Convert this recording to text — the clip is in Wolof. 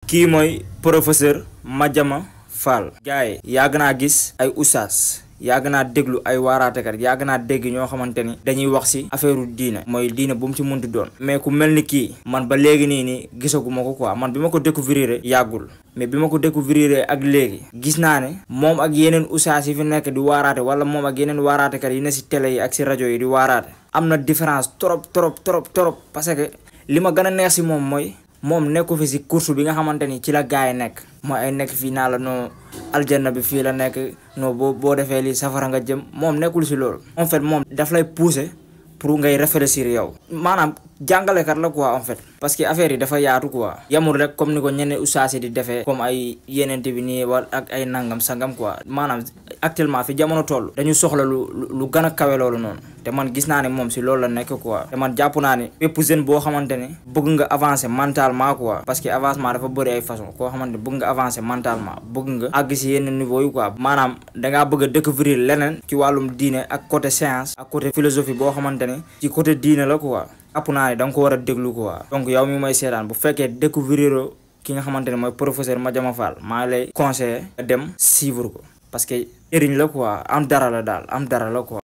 kii mooy professeur Madiama Fall. gars yi yàgg naa gis ay oustaz yàgg naa déglu ay waaraatekat yàgg naa dégg ñoo xamante ni dañuy wax ci affaire diine mooy diine bu mu ci mënti doon. mais ku mel ni kii man ba léegi nii gisaguma ko quoi man bi ma ko découvrir yàggul mais bi ma ko découvrir ak léegi gis naa ne moom ak yeneen oustaz yi fi nekk di waaraate wala moom ak yeneen waaraatekat yi ne ci télé yi ak ci rajo yi di waaraate am na différence trop parce que li ma gën a neex ci moom mooy moom nekku fi ci course bi nga xamante ni ci la gaay nekk mooy ay nekk fii naa la noo aljanna bi fii la nekk non boo defee lii safara nga jëm moom nekkul ci loolu. en fait moom daf lay pousser pour ngay réfléchir yow maanaam jàngalekat la quoi en fait parce que affaire yi dafa yaatu quoi yamul rek comme ni ko ñeneen ustaas yi di defee comme ay yenente bi nii wala ak ay nangam sangam quoi maanaam actuellement fi jamono toll dañu soxla lu gën a kawe loolu noonu te man gis naa ne moom ci loolu la nekk quoi te man jàpp naa ne bépp jeune boo xamante ne bëgg nga avancer mentalement quoi parce que avancement dafa bëri ay façon koo xamante ne bëgg nga avancer mentalement bëgg nga àgg ci yenn niveau yi quoi maanaam dangaa bëgg a découvrir leneen ci wàllum diine ak côté science ak côté philosophie boo xamante ne ci côté diine la quoi app naa ne da nga ko war a déglu quoi donc yow mi may seetaan bu fekkee découvrir ki nga xamante ne mooy professeur Madiama Fall maa lay conseiller dem suivre ko parce que njëriñ la quoi am dara la daal am dara la quoi